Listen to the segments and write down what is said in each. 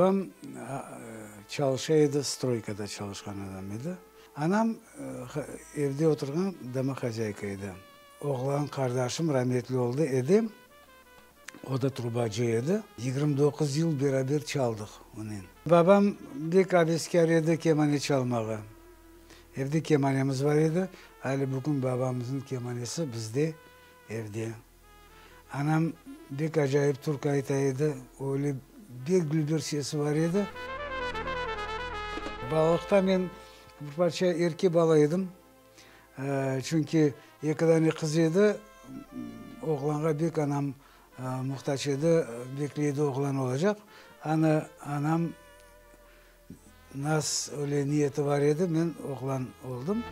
Babam çalışa edi, stroykada çalışqan adam edi. Anam evde oturğan domohozyayka edi. Oğlan qardaşım rametli oldı, Edem, o da trubacı edi. 29 yıl beraber çaldıq onen. Babam bek aveskâr edi kemane çalmağa. Evde kemanemiz bar edi, ale bugün babamıznıñ kemanesi bizde evde. Anam bek acayip türkü ayta edi, öyle bek dülber sesi bar edi. Balalıqta men bir parça erke bala edim, çünki eki dane qız edi, oğlanğa bek anam muhtac edi, bekley edi oğlan olacaq. Ana, anam Nas öyle niyeti bar edi, men oğlan oldım.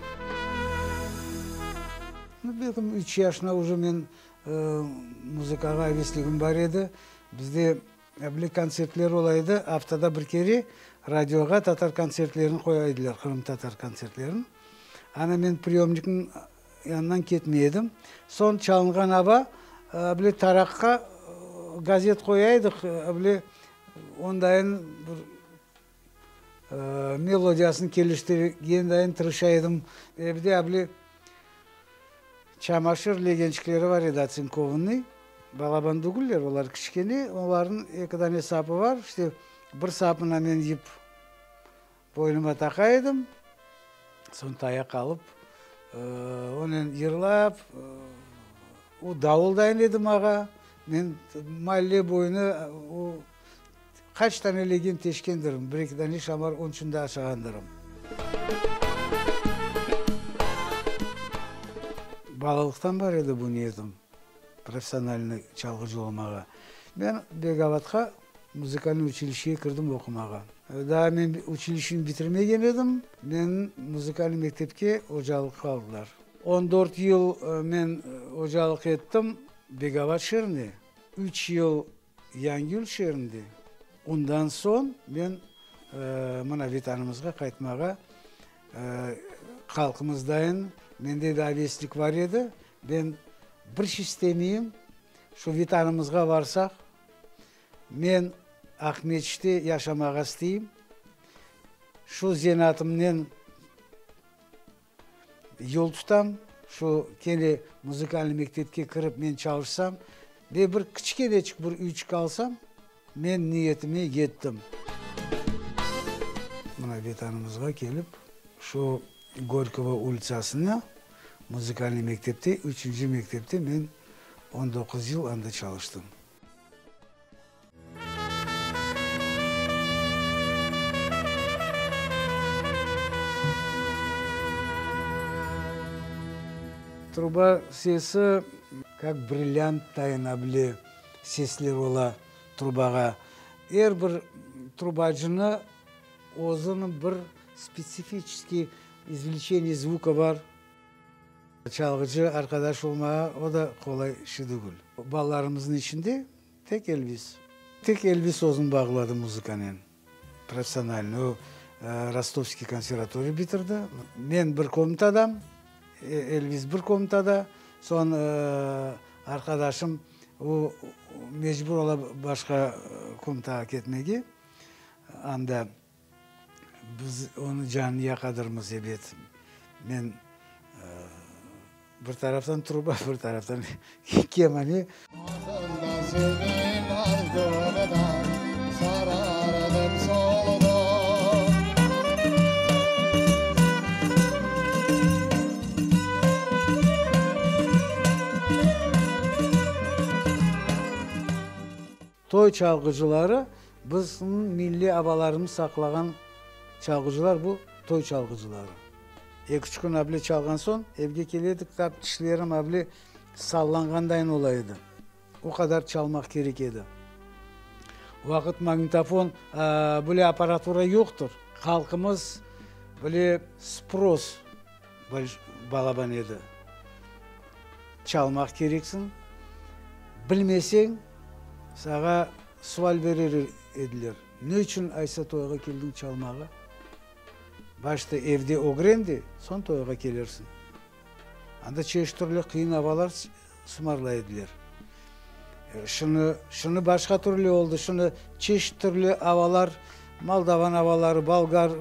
Belkim üç yaşına uje men muzıkağa avesligim bar edi. Bizde bile kontsertler ola edi, aftada bir kere radioğa tatar kontsertlerini qoya ediler, qırımtatar kontsertlerini. Ana men priyomnikniñ yanından ketmey edim. Soñ çalınğan ava bile taraqqa gazet qoya edik, bile Ondayın bir melodiyasını keliştirgendayın tırışa edim. Evde able çamaşır legençikleri bar edi otsinkovannıy, balaban degiller, olar kiçkene, olarnıñ eki dane sapı bar, işte bir sapına men yip boynuma taqa edim, soñ tayaq alıp, onen yırlap, o davuldayın edi mağa, men malle boyuna o qaç tane legen teşkendirim, bir-eki dane şamar onıñ içün de aşağandırım. Balalıqtan bar edi bu niyetim, professionalnıy çalğıcı olmağa. Men Begavatqa Muzıkalnıy uçilişşege kirdim oqumağa. Daa men uçilişşeni bitirmegen edim, meni muzıkalnıy mektepke ocalıqqa aldılar. On dört yıl men ocalıq ettim Begovat şeerinde, üç yıl Yangiyül şeerinde. Ondan soñ men mına Vetanımızğa qaytmağa halqımızdayın, mende de aveslik bar edi, ben bir şey istemeyim, şu Vetanımızğa varsaq, Men Aqmeçitte yaşamağa isteyim. Şu zenaatımnen yol tutam. Şu kene muzıkalnıy mektepke kirip men çalışsam ve bir kiçkeneçik bir üyçik alsam, men niyetime yettim. Mına Vetanımızğa kelip, şu Gorkogo ulitsasına muzıkalnıy mektepte, üçünci mektepte men 19 yıl anda çalıştım. Truba sesi, kak brilliant tayına bile sesler ola trubağa. Er bir trubacını özüniñ bir spetsifiçeskiy izvleçeniye zvuka bar. Çalğıcı arqadaş olmağa o da qolay işi degil. Balalarımıznıñ içinde tek Elvis. Tek Elvis özüni bağladı muzıkanen, professionalnıy. O, Rostovskiy konservatoriya bitirdi. Men bir komnatadam, Elvis bir komnatada. Soñ arqadaşım, o, mecbur ola başqa komnatağa ketmege. Anda Biz onıñ canını yaqadırmız, ebet. Men bir taraftan truba, bir taraftan kemane. Toy çalğıcıları, bizim milliy avalarımız saqlağan çalğıcılar bu toy çalğıcıları. Eki-üç kün able çalğan soñ, evge kele edik, tap tişlerim able sallanğandayın ola edi. O qadar çalmaq kerek edi. O vaqıt magnitofon, böyle apparatura yoqtır. Halqımız böyle spros balaban edi. Çalmaq kereksiñ, bilmeseñ, sağa sual berer ediler, Ne içün aysa toyğa keldiñ çalmağa? Başta evde ögren de, soñ toyğa kelersiñ. Anda çeşit türlü qıyın avalar sımarlay ediler. Şunı, şunı başqa türlü oldı, şunı çeşit türlü avalar, moldavan avaları, bolgar,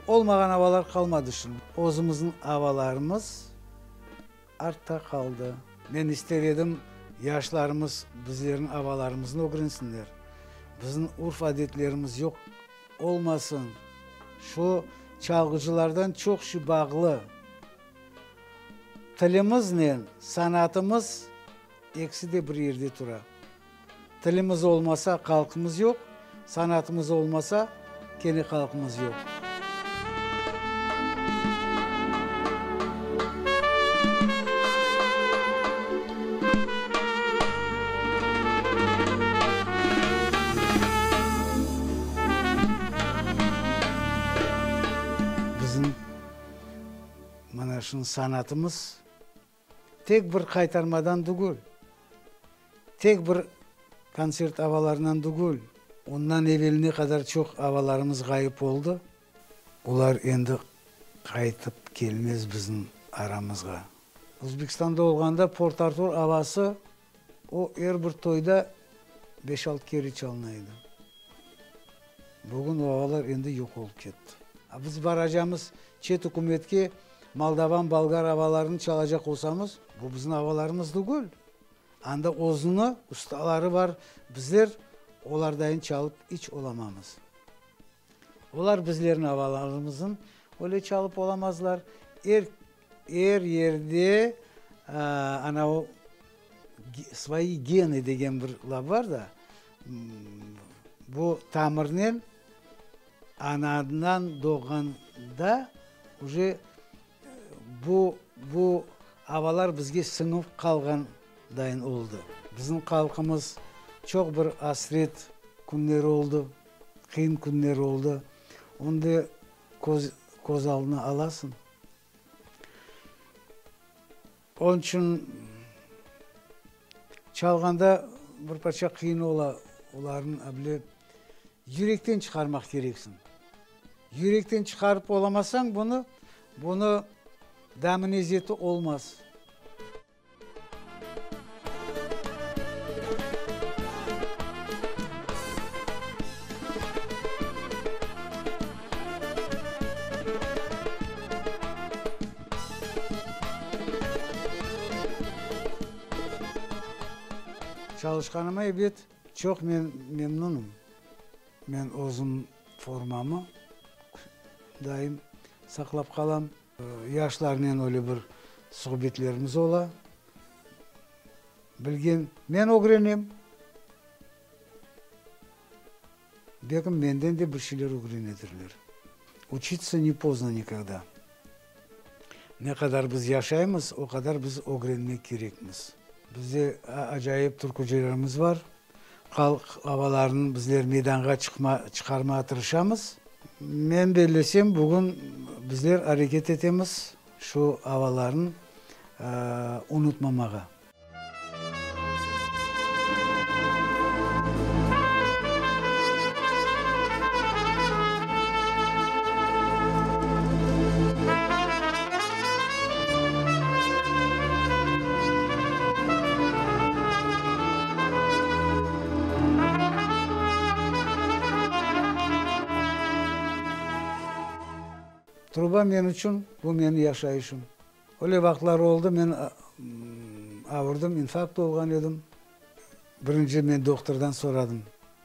olmağan avalar qalmadı şimdi. Özümizniñ avalarımız artta qaldı. Men ister edim, yaşlarımız bizlerniñ avalarımıznı ögrensinler, bizim urf-adetlerimiz yoq olmasın. Şu çalğıcılardan çoq şey bağlı. Tilimiznen sanatımız ekisi de bir yerde tura. Tilimiz olmasa, halqımız yoq, sanatımız olmasa, kene halqımız yoq. Bizim Mana şunı sanatımız tek bir qaytarmadan tügül, tek bir kontsert avalarından tügül, ondan evel ne qadar çoq avalarımız ğayıp oldı, olar endi qaytıp kelmez bizim aramızğa. Özbekistanda olğanda Port-Artur avası o er bir toyda beş-altı kere çalına edi. Bugün o avalar endi yoq olıp ketti. A biz baracamız çet ükümetke moldavan, bolgar avalarını çalacaq olsamız, bu bizim avalarımız tügül. Anda özüni ustaları bar, bizler olardayın çalıp iç olamamız. Olar bizlerniñ avalarımızın öyle çalıp olamazlar. Er, er yerde ana o svoi genı degen bir laf bar da, bu tamırnen anadan doğğanda uje bu, bu avalar bizge siñip qalğan dayın oldı. Bizim halqımız çoq bir asret künleri oldı, qıyın künleri oldı. Onı da köz, köz aldına alasıñ. Onıñ içün çalğanda bir parça qıyın ola, olarnı a bile yürekten çıqarmaq kereksiñ. Yürekten çıqarıp olamasañ bunı, bunı damı nezeti olmaz. Çalışqanıma ebet çoq men memnunım. Men özüm formamı daim saqlap qalam. Yaşlarnen öyle bir suhbetlerimiz ola. Bilgen, men ögrenem. Belkim menden de bir şeyler ögrenedirler. Uçitsa ne pozdno nikogda. Ne qadar biz yaşaymız, o qadar biz ögrenmek kerekmiz. Bizde acayip türkücilerimiz bar. Halq avalarını bizler meydanğa çıqma, çıqarmağa tırışamız. Men bellesem, bugün bizler areket etemiz şu avalarnı unutmamağa. Truba men içün, bu menim yaşayışım. Öyle vaqıtlar oldı, men avurdım, infarkt olğan edim. Birinci men dohtordan soradım,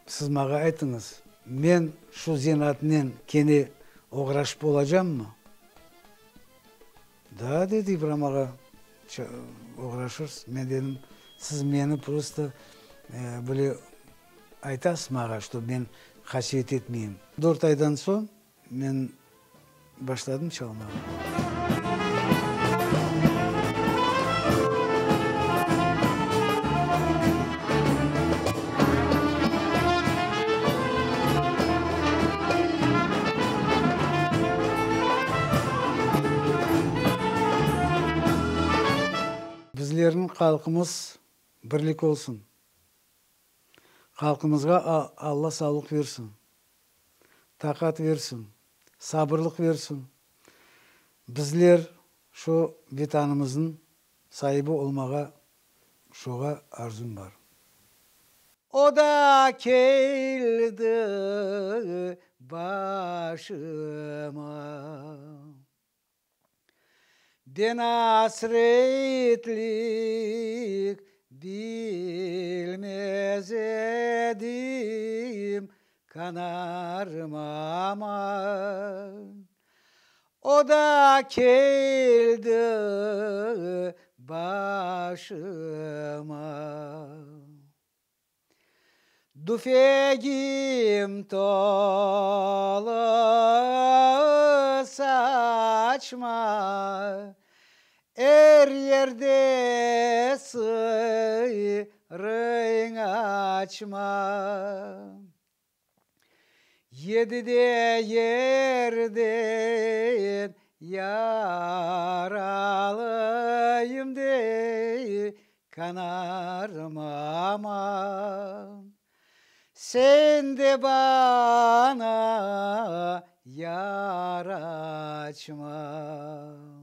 Siz mağa aytıñız, men şu zenaatnen kene oğraşıp olacammı? Daa, dedi İbram ağa, oğraşırsız. Men dedim, siz meni prosto böyle aytasız mağa, ştob men qasevet etmeyim. Dört aydan soñ men başladım çalmağa. Bizlerniñ halqımız birlik olsun. Halqımızğa Alla sağlıq versin, taqat versin, sabırlıq versin. Bizler şu Vetanımıznıñ saibi olmağa. Şoğa arzum bar. O da keldi başıma. Ben asretlik bilmez edim, Kanarım aman. O da keldi başıma. Tüfegim tolu saçma, Er yerde sırıñ açma. Yedide yerden yaralıyım dey, Kanarım aman. Sen de bana yara açma.